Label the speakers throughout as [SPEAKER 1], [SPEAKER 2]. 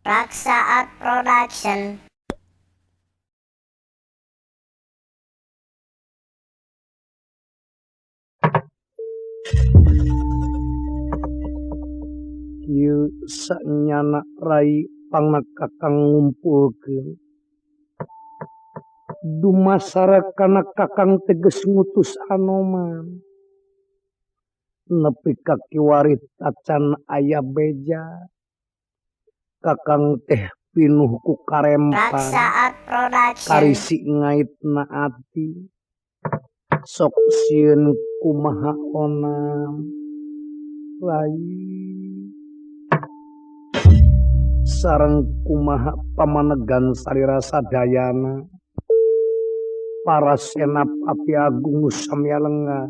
[SPEAKER 1] Raksa Art Production.
[SPEAKER 2] Kieu sanyana rai pangna kakang ngumpulkeun dumasara kana kakang teges ngutus Anoman nepi ka kiwari tacan aya beja kakang teh pinuh ku karempan
[SPEAKER 1] Raksa Art Production.
[SPEAKER 2] Karisi ngaitna ati sok sieun kumaha onam rai sareng kumaha pamanegan salira sadayana para senapati agung samya lengah.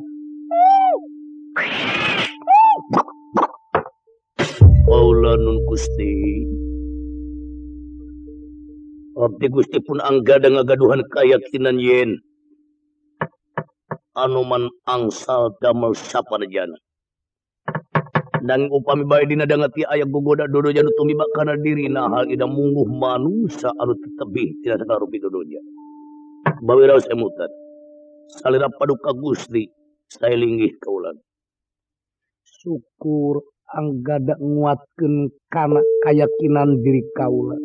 [SPEAKER 3] Kaula nun Gusti. Abdi Gusti pun anggada ngagaduhan kayakinan yen Anoman angsal damel sapanejana. Nanging upami bae dina dangati aya gogoda dodoja nu tumiba kana dirina hal ida mungguh manusa anu tetebih tina sakarupi dodoja. Bawiraos emutan. Salira paduka Gusti sae linggih kaulan.
[SPEAKER 2] Syukur anggada nguatkeun kana kayakinan diri kaula.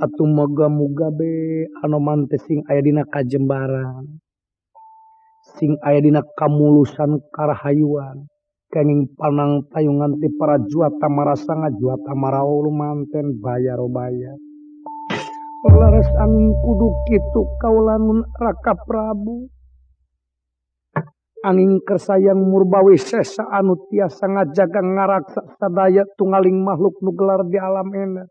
[SPEAKER 2] Atuh moga-moga be Anoman teh sing aya dina kajembaran. Sing aya dina kamulusan karahayuan. Kenging panang tayungan ti para juata marasanga juata maraul manten bayar bayar. Laras angin kudu kitu kaula nun Raka Prabu. Angin kersayang murbawi sesa anu tiasa ngajaga ngaraksa sadaya tunggaling makhluk nu gelar di alam ena.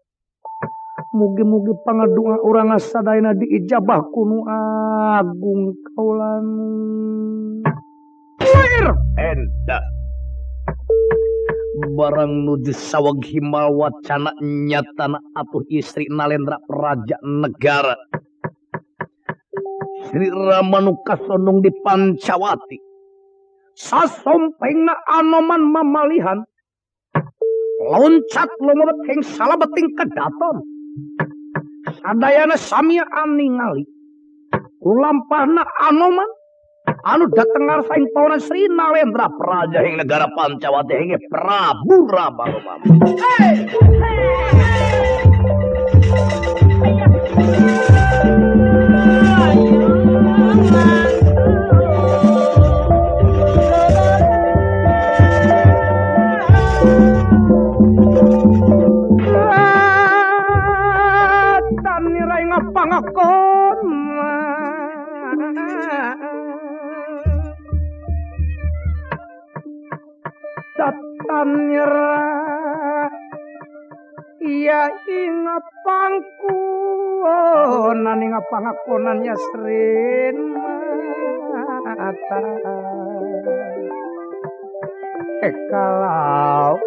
[SPEAKER 2] Mugi-mugi pangadua urang sadayana diijabah ku nu agung kaula nun.
[SPEAKER 3] Enda. Barang nuju saweg himal wacana nyatana atuh istri Nalendra Raja Negara Sri Rama nu kasondong di Pancawati.
[SPEAKER 2] Sasompengna Anoman mamalihan loncat lumebet ing salabeting kedaton. Sadayana samia aningali kulampahna Anoman anu dateng ngarsa ing pawonan Sri Nalendra
[SPEAKER 3] Praja ing negara Pancawati ing Prabu Rama.
[SPEAKER 2] Tan nirai ngapangakon Tatan nyerah iya ingapangkuonan ingapangakonan ya Srin mata kalau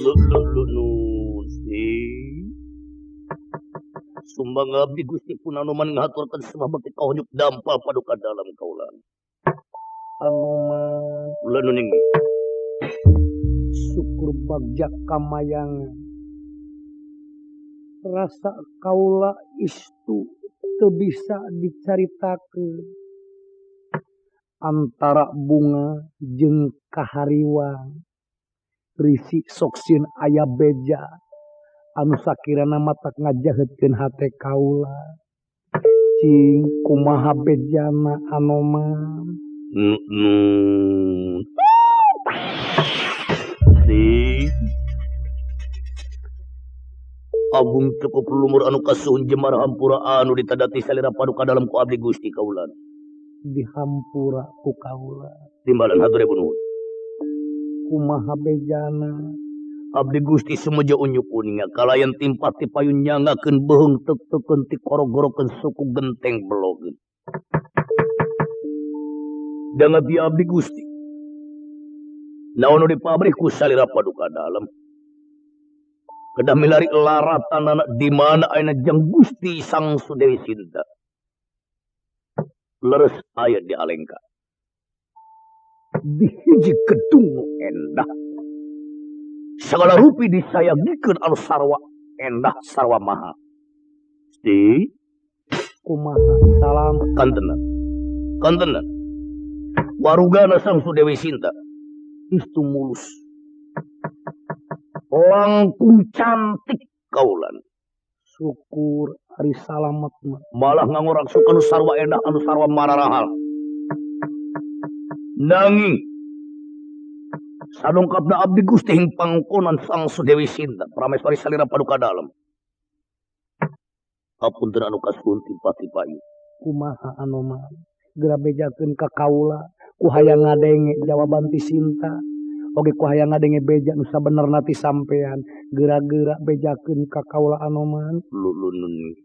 [SPEAKER 3] lu lu lu nu si Sumbang abdi Gusti pun Anoman ngaturkeun semua bakti kahonyuk dampal paduka dalam kaulan.
[SPEAKER 2] Anoman
[SPEAKER 3] Ulah nu ninggi.
[SPEAKER 2] Syukur bagja kamayangan. Rasa kaula istu teu bisa dicaritakeun. Antara bunga jeung kahariwang. Risi sok sieun aya beja. Anu sakirana matak ngajaheutkeun hate kaula. Cing kumaha bejana Anoman?
[SPEAKER 3] Nu. Di Agung cukup lumur anu kasuhun jemar hampura anu ditadati salira paduka dalam ku abdi Gusti kaulan.
[SPEAKER 2] Dihampura ku kaula.
[SPEAKER 3] Timbalan hatur nuhun.
[SPEAKER 2] Kumaha bejana?
[SPEAKER 3] Abdi Gusti sumeja unjuk kuninga kalayan timpat ti payun nyangakeun beuheung tek-tekeun ti korogorokeun suku genteng belogeun. Dangat di abdi Gusti. Naon nu dipabrik ku salira paduka dalem. Kedah milari laratanana di mana ayeuna jeung Gusti Sang Sudewi Sinta. Leres aya di Alengka. Di hiji gedung nu endah. Sagala rupi disayagikeun anu sarwa endah sarwa maha. Gusti,
[SPEAKER 2] kumaha salam
[SPEAKER 3] kantenan. Kantenan. Warugana Sang Sudewi Sinta istu mulus. Langkung cantik kaulan.
[SPEAKER 2] Syukur ari salamet mah.
[SPEAKER 3] Malah ngangorak suka anu sarwa endah anu sarwa mararahal. Nanging sadongkapna abdi Gusti ing pangkonan Sang Sudewi Sinta prameswari salira paduka dalem. Hapunten anu kasuhun tipa-tipa ieu.
[SPEAKER 2] Kumaha Anoman? Geura bejakeun ka kaula ku hayang ngadenge jawaban ti Sinta. Oge ku hayang ngadenge beja nu sabenerna ti sampean. Geura-geura bejakeun ka kaula Anoman.
[SPEAKER 3] Lulunun.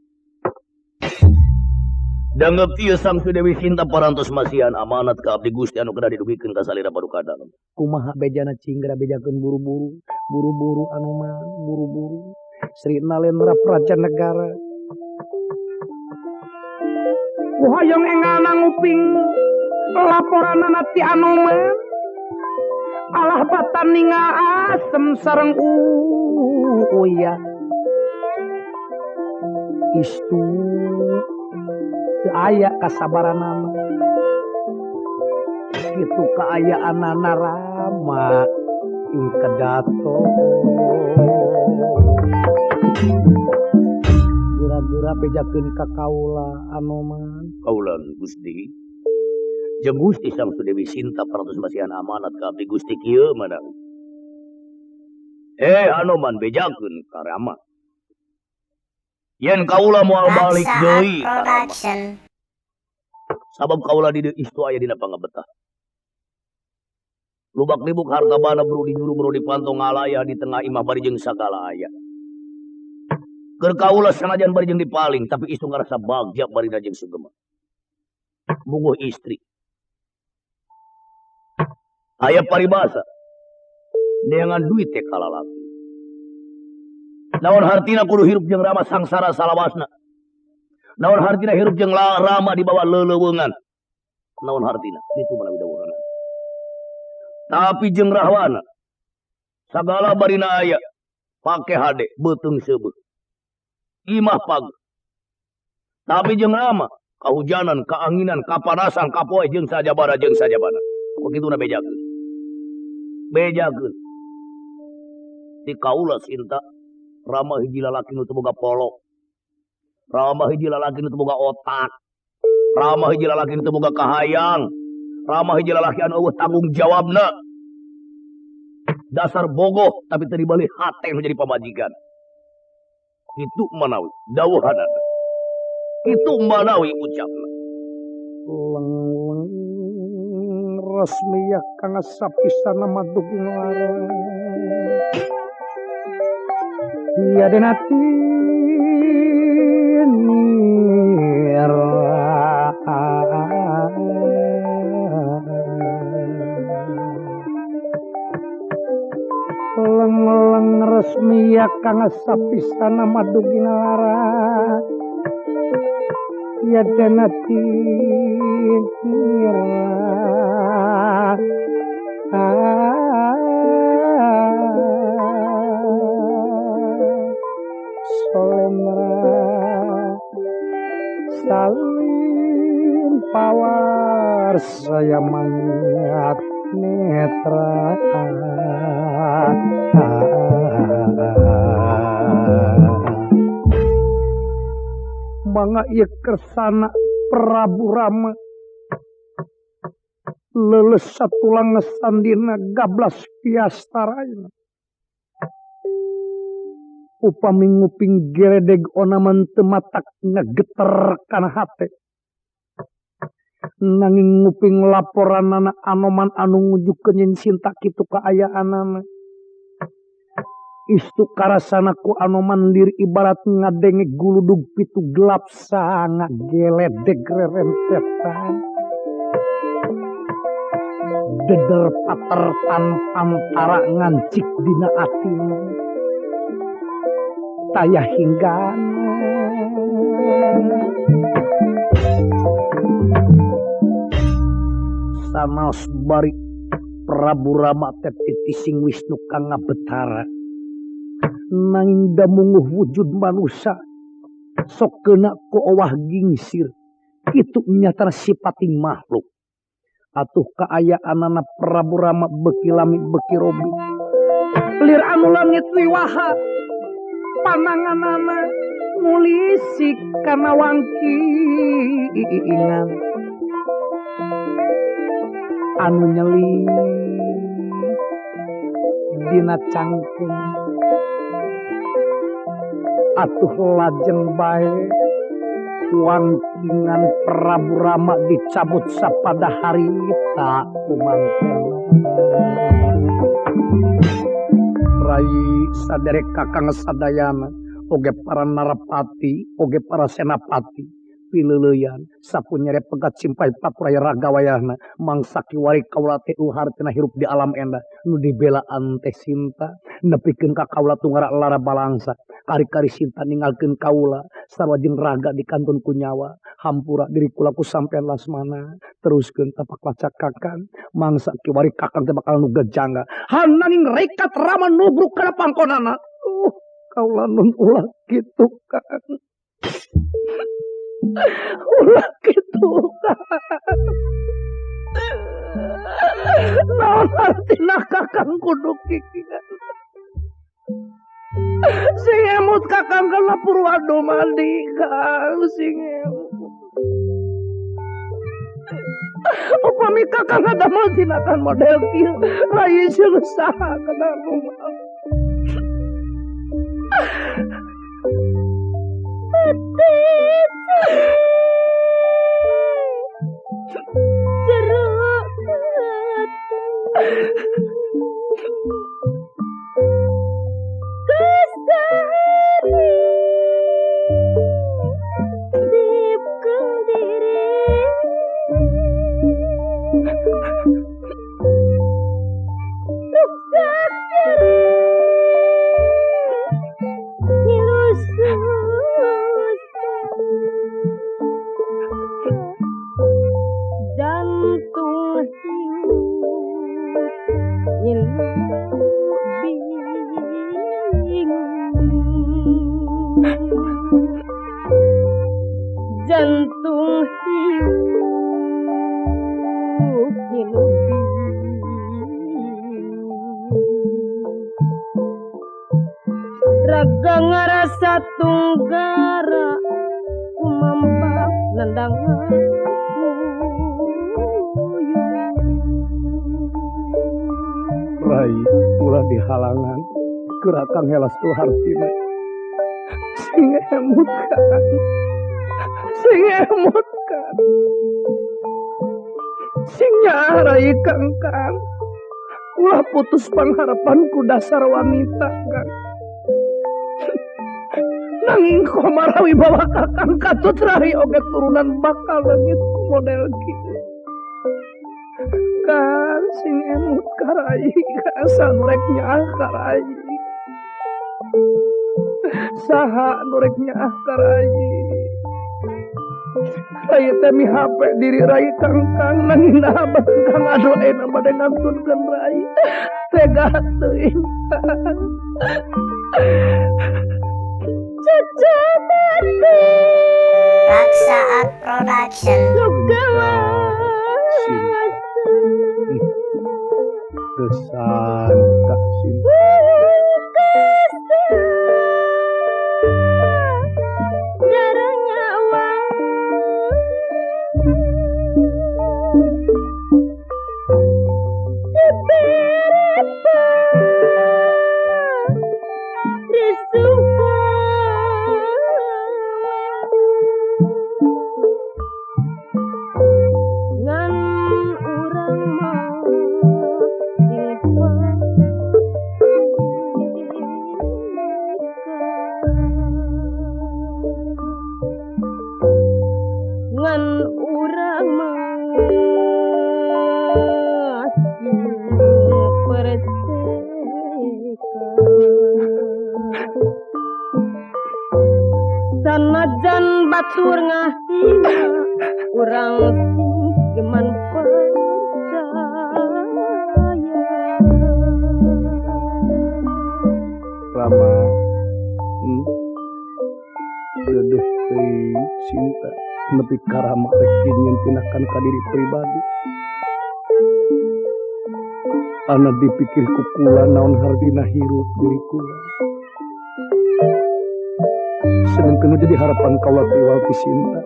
[SPEAKER 3] Danggep ieu Sang Sudewi Sinta parantos masihan amanat ka abdi Gusti anu kedah didugikeun ka salira paduka dalem.
[SPEAKER 2] Kumaha bejana cing geura bejakeun buru-buru. Buru-buru Anoman, buru-buru. Sri Nalendra Praja Negara. Ku hayang enggalna nguping laporanana ti Anoman. Alah batan ningal asem sareng uya. Istu teu aya kasabaranana. Kitu kaayaanana Rama ing kedaton. Geura-geura bejakeun ka kaula Anoman.
[SPEAKER 3] Kaulan Gusti. Jeung Gusti Sang Sudewi Sinta parantos masihan amanat ka abdi Gusti kieu mana. Anoman bejakeun ka Rama. Yen kaula moal balik deui ka Rama. Sabab kaula di dieu istu aya dina pangabetah. Lubak libuk harta bana buru dinyuru buru dipantau ngalaya di tengah imah bari jeung sagala aya. Keur kaula sanajan bari jeung dipaling tapi istu ngarasa bagja bari jeung sugema. Mungguh istri. Aya paribasa. Neangan duit teh kalalaki. Naon hartina kudu hirup jeung Rama sangsara salawasna. Naon hartina hirup jeung Rama di bawah leleuweungan. Naon hartina itu manawi dawuhana. Tapi jeung Rahwana sagala barina aya pake hade beuteung seubeuh. Imah pag. Tapi jeung Rama kahujanan, kaanginan, kapanasan, kapoe jeung sajabana jeung sajabana. Begituna bejakeun. Bejakeun. Di kaula Sinta Rama hiji lalaki nu teu boga polok. Rama hiji lalaki nu teu boga otak. Rama hiji lalaki nu teu boga kahayang. Rama hiji lalaki anu eueuh tanggung jawabna. Dasar bogoh tapi teu dibalik hate nu jadi pamajikan. Itu manawi dawuhanana. Itu manawi ucapna.
[SPEAKER 2] Leng resmiya kang sapisana madug ing larang. Ya denati nira. Leng-leng resmiya kang sapisana madug ing larang. Ya denati nira. Solemra salin pawar saya mangat netra. Mangga ieu kersana Prabu Rama leuleus satulang sandina gablas piastarayna. Upami nguping geredeg onaman teu matak ngageter kana hate. Nanging nguping laporanana Anoman anu ngujukeun yen Sinta kitu kaayaanana. Istu karasana ku Anoman lir ibarat ngadenge guludug pitu gelap sanga geledeg rerentetan. Deder pater pantara ngancik dina atina. Taya hinggana. Kanaos bari Prabu Rama teh titising Wisnu kang ngabetara. Nanging damunguh wujud manusia sok kena ku owah gingsir. Kitu nyatana sipating makhluk. Atuh kaayaanana Prabu Rama beki lami beki robi. Lir anu langit wiwaha pananganana ngulisik kana wangkingan anu nyeli dina cangkung. Atuh lajeng bae wangkingan Prabu Rama dicabut sapada harita kumangkana. Rai saderek kakang sadayana oge para narapati oge para senapati pileuleyan sapunyere pegat simpai pakuraya raga wayahna mangsa kiwari kaula teh hartina hirup di alam endah nu dibelaan teh Sinta nepikeun ka kaula tunggara lara balangsa kari-kari Sinta ninggalkeun kaula sarua jeung raga dikantun ku nyawa hampura diri kula ku sampean Lasmana teruskeun tapak lacak kakang mangsa kiwari kakang teh bakal nu gejangga hananging rekat Rama nubruk kana pangkonana. Kaula nun ulah kitu Kang, ulah kitu Kang. Naon artina kakang kudu kikian sing emut kakang kana Purwadomadi Kang, sing emut. Upami kakang ngadamel tinakan model kieu rai sieun saha kana kumaha.
[SPEAKER 4] Jantung hiup ngilu raga ngarasa tunggara kumampak nendang
[SPEAKER 2] Rai ulah dihalangan gerakang helas tuh hartina sing emut Kang, sing emut Kang, sing nyarai Kang Kang, ulah putus pangharapanku dasar wanita Kang. Nanging komara wibawa kakang katut rai oge turunan bakal leungit ku model kieu. Kang sing emut karai asa nu rek nyaah karai, saha nu rek nyaah karai. Rai teh mihape diri rai kangkang nanging naha kang aduh ayeuna bade ngantunkeun rai tega teuing.
[SPEAKER 1] Raksaat Production.
[SPEAKER 2] Kesan Kak Sinta.
[SPEAKER 4] Sanajan batur ngahina urang sing iman percaya.
[SPEAKER 2] Rama. Deudeuh teuing Sinta nepi ka Rama rek nyieun tindakan ka diri pribadi. Ana dipikir ku kula naon hartina hirup diri kula. Sedengkeun jadi harapan kaula tiwal ti Sinta.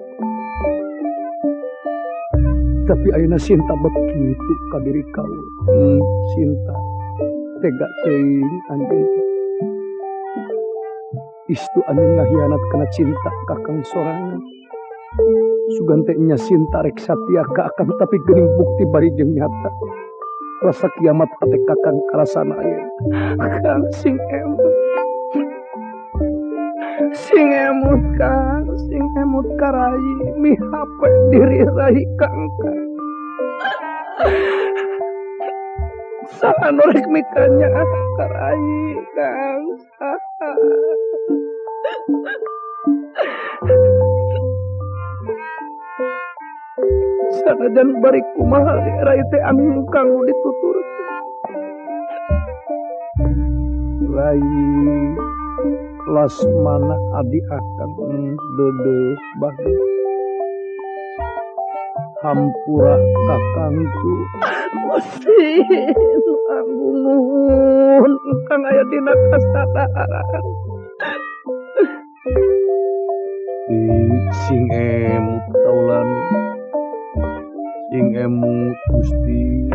[SPEAKER 2] Tapi ayeuna Sinta begitu ka diri kaula. Sinta tega teuing anjeun. Istu anjeun ngahianat kana cinta kakang sorangan. Sugan teh nya Sinta rek satia ka akang tapi geuning bukti bari jeung nyata. Rasa kiamat hate kakang karasana ayeuna. Kang sing emut. Sing emut kang, sing emut ka rai mihape diri rai kang. Saha nu rek mikanya ka rai kang. Saha. Sanajan bari kumaha rai teh aming kang dituturkeun. Rai Lasmana adi akang deudeuh bae. Hampura kakang cu. Gusti agung nuhun kang aya dina kasadaran. Sing emut kaulan. Sing emut Gusti.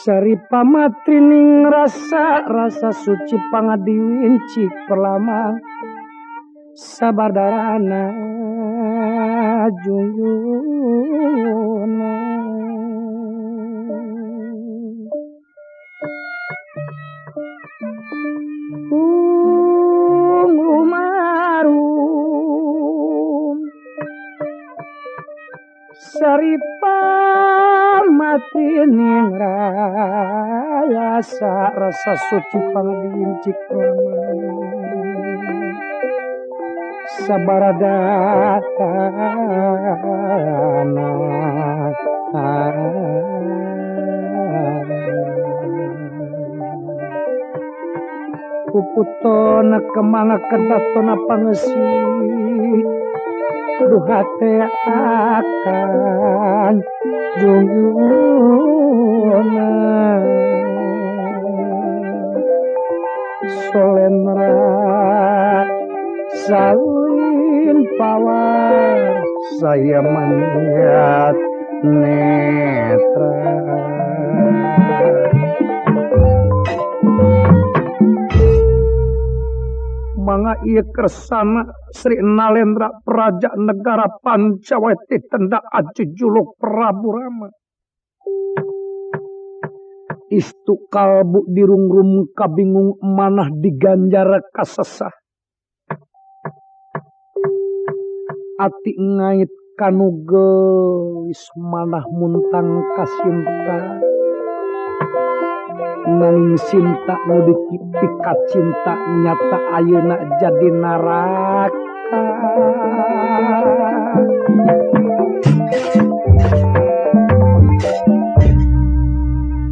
[SPEAKER 2] Sari pamatrining rasa rasa suci pangadiwincik perlama sabadarana junjuna. Ungrumarum sari pamatrining rasa rasa suci pangadiwincik perlama sabaradana. Puputona kemana kedatona pangesi duhate akan junjuna. Solenra salin pawar saya maniat netra. Mangga ieu kersana Sri Nalendra Praja Negara Pancawati tenda aji juluk Prabu Rama. Istu kalbu dirungrum kabingung manah diganjar kasesah. Ati ngait kanu geus manah muntang kasinta. Nanging Sinta nu dipikat cinta nyata ayeuna jadi naraka.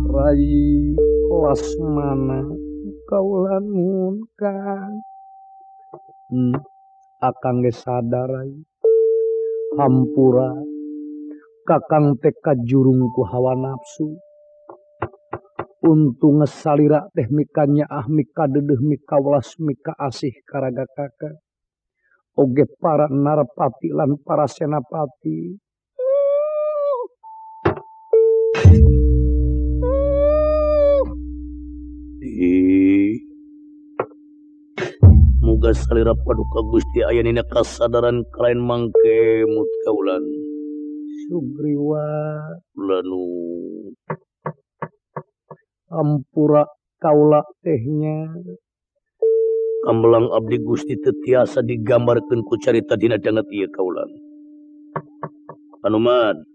[SPEAKER 2] Rai Lasmana kaula nuhun kang. Akang ge sadar rai. Hampura kakang teh kajurung ku hawa nafsu. Untung ngesalira teh mika nyaah mika dedeh mika welas mika asih karaga kakak. Oge para narapati lan para senapati.
[SPEAKER 3] Muga salira paduka Gusti aya dina kasadaran kalayan mangke mut kaulan.
[SPEAKER 2] Sugriwa
[SPEAKER 3] lanu
[SPEAKER 2] ampura kaula tehnya.
[SPEAKER 3] Kambelang abdi Gusti teu tiasa digambarkeun ku carita dina danget ieu kaulan. Anoman.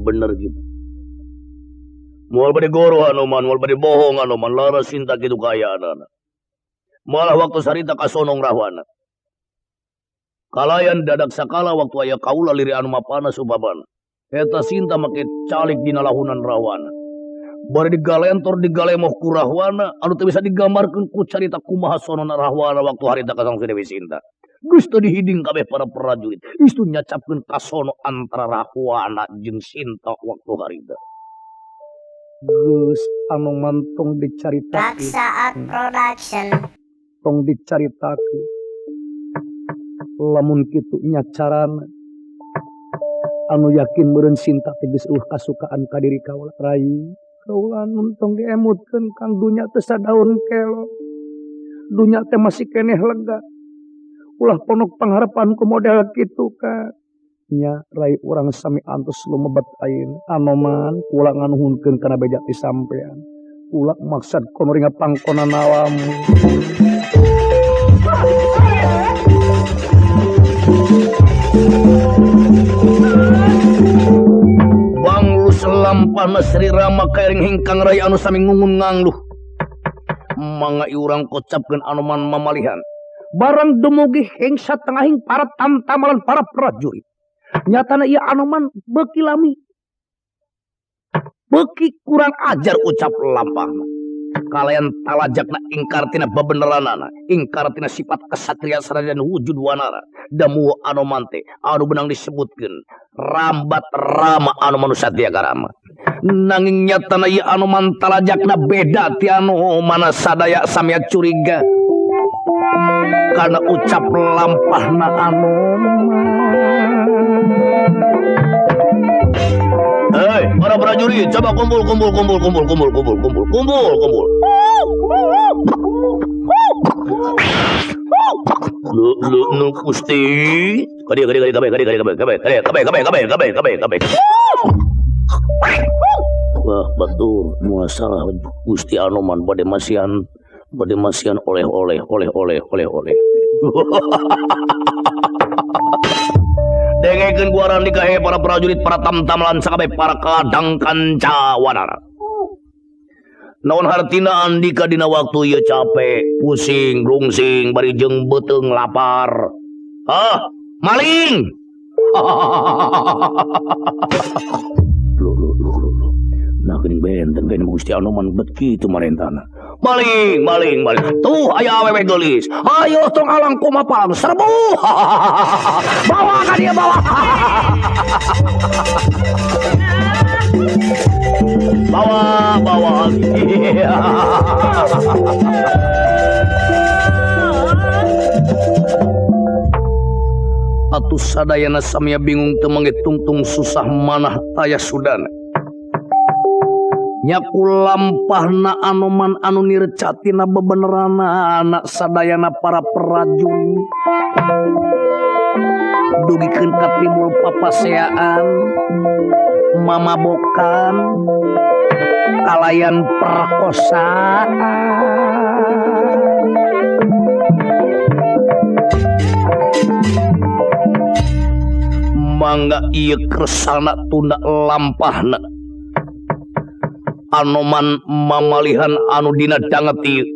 [SPEAKER 3] Bener gitu. Moal bade goro Anoman, moal bade bohong Anoman, lara Sinta kitu kaayaanana. Malah waktu sarita kasonong rahwana. Kalayan dadak sakala waktu aya kaula liri anu mapana supabana. Eta Sinta make calik dina lahunan rahwana. Bari digalentor digalemoh ku rahwana anu teu bisa digambarkeun ku carita kumaha sonona rahwana waktu harita kasong si Dewi Sinta. Geus teu dihiding kabeh para prajurit. Istu nyacapkeun kasono antara rahwana jeung Sinta waktu harita.
[SPEAKER 2] Geus Anoman tong dicaritakeun.
[SPEAKER 1] Raksaat Production.
[SPEAKER 2] Tong dicaritakeun. Lamun kitu nya carana anu yakin meureun Sinta teh geus eueuh kasukaan ka diri kaula. Rai, kaula nun tong diemutkeun kang dunya teh sadaun kelo. Dunya teh masih keneh lega. Ulah ponok pangharapan ku model kitu ka. Nya rai urang sami antos lumebet ayeuna. Anoman kula nganuhunkeun kana beja ti sampean. Kula maksad kono ringa pangkonan awamu.
[SPEAKER 3] Banglu selampahna Sri Rama kairing hingkang rai anu sami ngungun ngangluh. Mangga iurang kocapkeun Anoman mamalihan.
[SPEAKER 2] Barang dumugi hing satengahing para tamtamalan para prajurit. Nyatana ieu Anoman beuki lami.
[SPEAKER 3] Beuki kurang ajar ucap lampahna. Kalayan talajakna ingkar tina bebeneranana, ingkar tina sifat kesatria sanajan wujud wanara. Damu Anoman teh anu benang disebutkeun rambat rama anu manusia karama. Nanging nyatana ieu Anoman talajakna beda ti anu mana sadaya samya curiga. Karena ucap lampahna Anoman. Hei, para prajurit, coba kumpul, kumpul, kumpul, kumpul, kumpul, kumpul, kumpul, kumpul, kumpul. Lu, lu, lu, Gusti. Kadi, kadi, kadi, kabeh, kadi, kadi, kabeh, kabeh, kabeh, kabeh, kabeh, kabeh, kabeh, kabeh. Wah, betul, muasalah Gusti Anoman bade masihan oleh-oleh, oleh-oleh, oleh-oleh. Dengekeun guaran dikahe para prajurit, para tamtamlan sakabeh para kadang kanca wanara. Naon hartina andika dina waktu ieu capek, pusing, rungsing, bari jeung beuteung lapar. Hah? Maling. Lu lu lu lu. Nah geuning benten benten Gusti Anoman bet kitu marentana. Maling, maling, maling. Tuh aya awewe geulis. Ayo tong alang kumapalang serbu. Bawa ka dia bawa. Bawa, bawa. Atuh sadayana samya bingung teu mangitungtung susah manah taya sudana. Nyaku lampahna Anoman anu nirecatina bebenerana anak sadayana para prajurit. Dugikeun ka timbul papaseaan, mamabokan, kalayan perkosaan. Mangga ieu kersana tunda lampahna. Anoman mamalihan anu dina danget ieu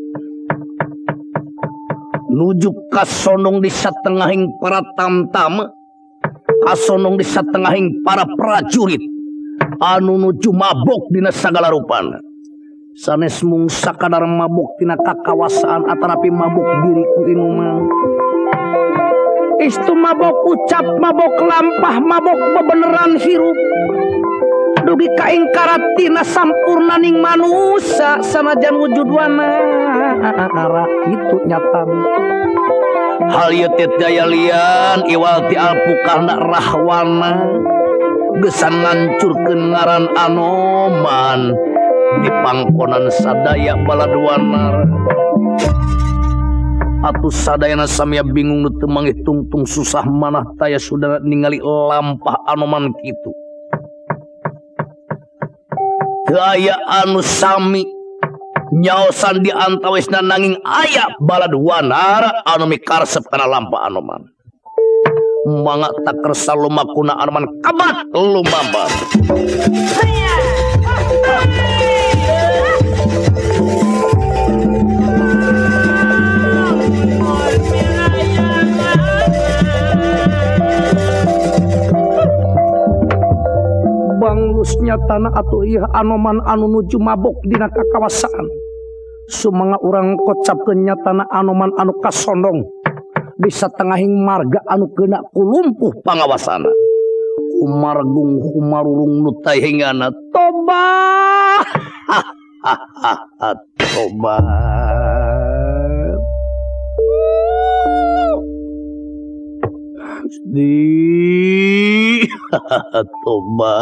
[SPEAKER 3] nuju kasonong di satengahing para tamtama, kasonong di satengahing para prajurit anu nuju mabok dina sagala rupana. Sanes mung sakadar mabok tina kakawasaan atanapi mabok diri ku inuman. Istu mabok ucap, mabok lampah, mabok bebeneran hirup. Dugi kaingkaratina sampurnaning manusa sanajan wujud wanara kitu nyatana. Hal ieu teh daya lian iwal ti alpukahna rahwana gesan ngancurkeun ngaran Anoman di pangkonan sadaya baladuana. Atuh sadayana samya bingung nu teu manggih tungtung susah manah taya sudana ningali lampah Anoman kitu. Teu aya anu sami nyaosan di antawisna nanging aya balad wanara anu mikaresep kana lampah Anoman. Mangga takersa lumakuna Anoman kabat lumambar.
[SPEAKER 2] Banglusnya tanah atau iya Anoman anu nuju mabok dina kakawasaan. Sumangga urang kocapkeun nyatana Anoman anu kasondong di satengahing marga anu kena kulumpuh
[SPEAKER 3] pangawasana. Humargung humarurung nu taihingana toba. Toba. Di toba.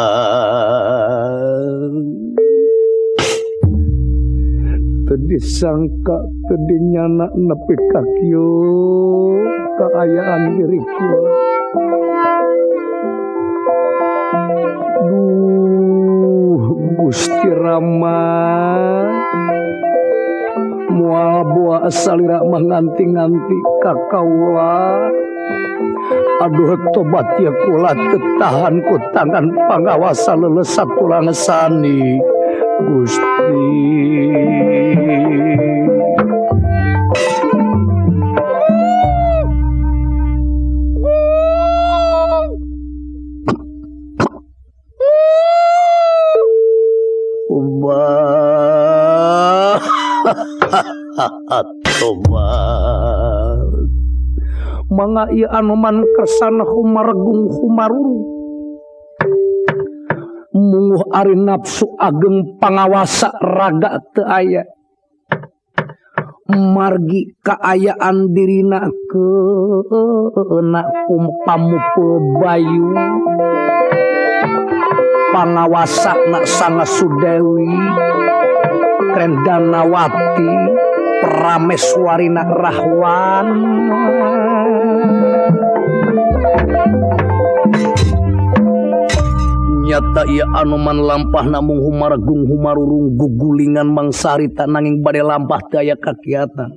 [SPEAKER 2] Teu disangka teu dinyana nepi ka kieu kaayaan diri kula. Duh Gusti Rama, moal boa salira mah nganti-nganti ka kaula. Aduh tobat ya kula teu tahan ku tangan pangawasa lelesat tulang sani Gusti.
[SPEAKER 3] Ubah tobat.
[SPEAKER 2] Mangga ieu Anoman kersana humargung humarurung. Munguh ari nafsu ageng pangawasa raga teu aya. Margi kaayaan dirina keuna pamupul bayu. Pangawasa na Sanga Sudewi, Krendanawati, Prameswarina Rahwan.
[SPEAKER 3] Nyata ieu Anoman lampah namung humargung humarurung gugulingan mangsarita nanging bade lampah teu aya kakiatan.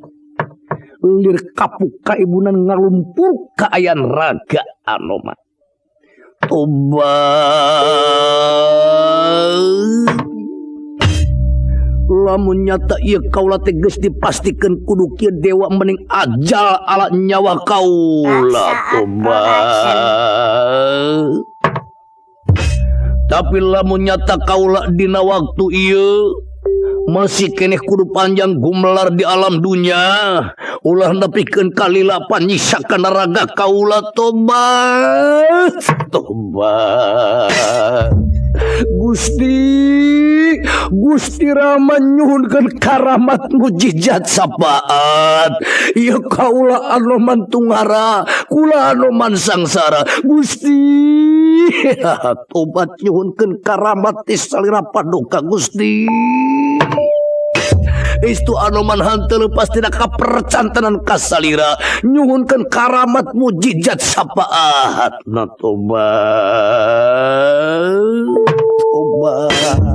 [SPEAKER 3] Lir kapuk kaibunan ngalumpur kaayaan raga Anoman. Tobat. Lamun nyata ieu kaula teh geus dipastikeun kudu kieu dewa mending ajal ala nyawa kaula. Tobat. Tapi lamun nyata kaula dina waktu ieu masih keneh kudu panjang gumelar di alam dunya, ulah nepikeun kalila panyiksa kana raga kaula. Tobat. Tobat.
[SPEAKER 2] Gusti, Gusti Rama nyuhunkeun karamat mujizat sapaat. Ieu kaula Anoman tungara, kula Anoman sangsara. Gusti, tobat nyuhunkeun karamat ti salira paduka Gusti.
[SPEAKER 3] Istu Anoman hanteu leupas tina kapercantenan kasalira, nyuhunkeun karamat mujizat sapaat. Na tobat. Tobat.